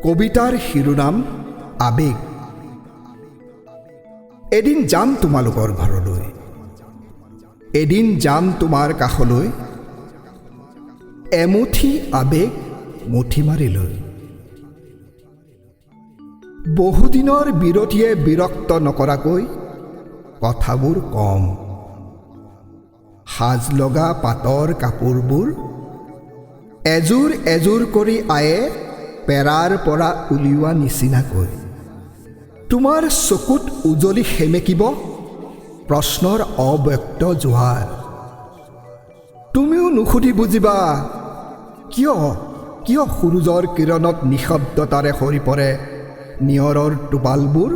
কবিতাৰ শিৰোনাম আবেগ। এদিন যাম তোমালোকৰ ঘৰলৈ, এদিন যাম তোমাৰ কাষলৈ, এমুঠি আবেগ মুঠি মাৰি লৈ। বহুদিনৰ বিৰতিয়ে বিৰক্ত নকৰাকৈ কথাবোৰ কম। সাজ লগা পাটৰ কাপোৰবোৰ এযোৰ এযোৰ কৰি আয়ে পেৰাৰ পৰা উলিওৱা নিচিনাকৈ। তোমাৰ চকুত উজলি সেমেকিব প্ৰশ্নৰ অব্যক্ত জোৱাৰ। তুমিও নুসুধি বুজিবা কিয় কিয় সূৰুযৰ কিৰণত নিঃশব্দতাৰে সৰি পৰে নিয়ৰৰ টোপালবোৰ।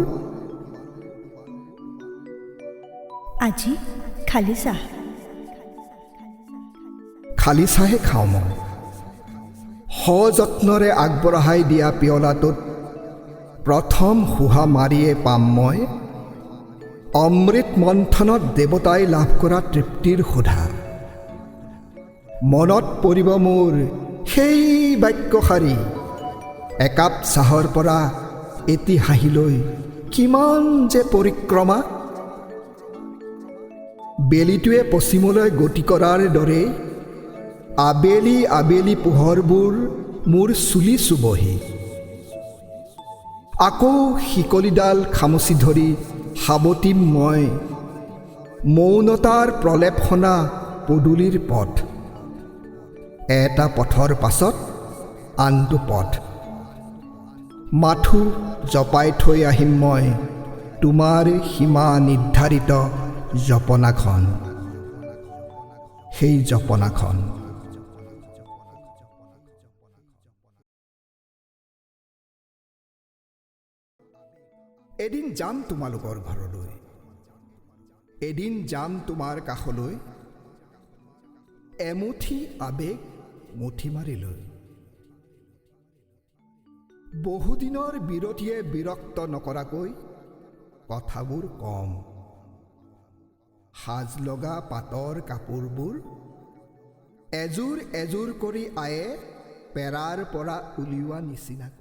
আজি খালী চাহ। খালী চাহে খাওঁ মই। সযত্নৰে আগবঢ়াই দিয়া পিয়লাটোত প্ৰথম শোহা মাৰিয়ে পাম মই অমৃত মন্থনত দেৱতাই লাভ কৰা তৃপ্তিৰ সোধা। মনত পৰিব মোৰ সেই বাক্যশাৰী, একাপ চাহৰ পৰা এটি হাঁহিলৈ কিমান যে পৰিক্ৰমা। বেলিটোৱে পশ্চিমলৈ গতি কৰাৰ দৰে আবেলি আবেলি পোহৰবোৰ মোৰ চুলি চুবহি। আকৌ শিকলিডাল খামুচি ধৰি সাৱটিম মই মৌনতাৰ প্ৰলেপ সনা পদূলিৰ পথ। এটা পথৰ পাছত আনটো পথ। মাথো জপাই থৈ আহিম মই তোমাৰ সীমা নিৰ্ধাৰিত জপনাখন, সেই জপনাখন। এদিন যাম তোমালোকৰ ঘৰলৈ, এদিন যাম তোমাৰ কাষলৈ, এমুঠি আবেগ মুঠি মাৰি লৈ। বহুদিনৰ বিৰতিয়ে বিৰক্ত নকৰাকৈ কথাবোৰ কম। সাজ লগা পাটৰ কাপোৰবোৰ এযোৰ এযোৰ কৰি আয়ে পেৰাৰ পৰা উলিওৱা নিচিনাকৈ।